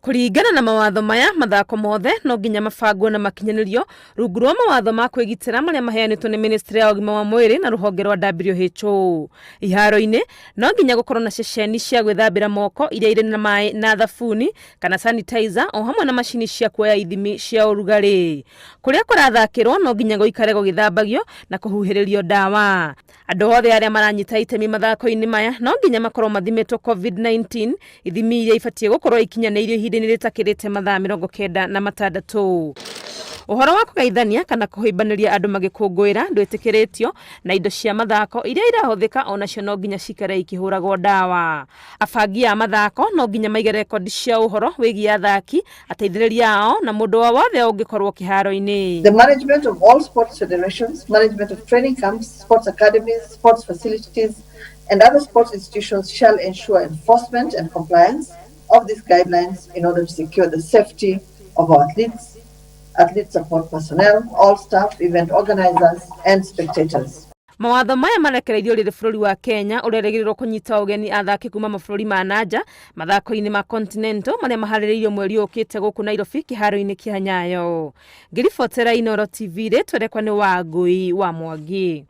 Kũringana na mawatho maya, mathako mothe no nginya mabangwo na makinyanĩrio rungu rwa mawatho ma kwĩgitĩra marĩa maheanĩtwo nĩ Ministry ya ũgima wa mwĩrĩ na rũhonge rwa WHO. Iharo-inĩ, no nginya gũkorwo na ceceni cia gwĩthambĩra moko iria irĩ na maĩ na thabuni kana sanitizer o hamwe na macini cia kuoya ithimi cia ũrugarĩ. Kũrĩa kũrathakĩrwo no nginya gũikare gũgĩthambagio na kũhuhĩrĩrio ndawa. Andũ othe arĩa maranyita itemi mathako-inĩ maya no nginya makorwo mathimĩtwo COVID-19, ithimi iria ibatiĩ gũkorwo ikinyanĩirio ihinda-inĩ rĩtakĩrĩte mathaa 96. Ũhoro wa kũgeithania kana kũhĩmbanĩria andũ magĩkũngũĩra ndwĩtĩkĩrĩtio na indo cia mathako iria irahũthĩka onacio no nginya cikare ikĩhũragwo ndawa. Abangi a mathako no nginya maige rekondi cia ũhoro wĩgiĩ athaki, ateithĩrĩria ao na mũndũ o wothe ũngĩkorwo kĩharo-inĩ. The management of all sports federations, management of training camps, sports academies, sports facilities, and other sports institutions shall ensure enforcement and compliance of these guidelines in order to secure the safety of our athletes, athlete support personnel, all staff, event organizers, and spectators. Mawatho maya marekereirio rĩrĩ bũrũri wa Kenya ũrerĩgĩrĩrwo kũnyita ũgeni athaki kuma mabũrũri ma nanja mathako-inĩ ma Continental marĩa maharĩrĩirio mweri ũkĩte gũkũ Nairobi kĩharo-inĩ kĩa Nyayo. Ngĩribotera Inooro TV rĩtwa rĩakwa nĩ Wangũi wa Mwangi.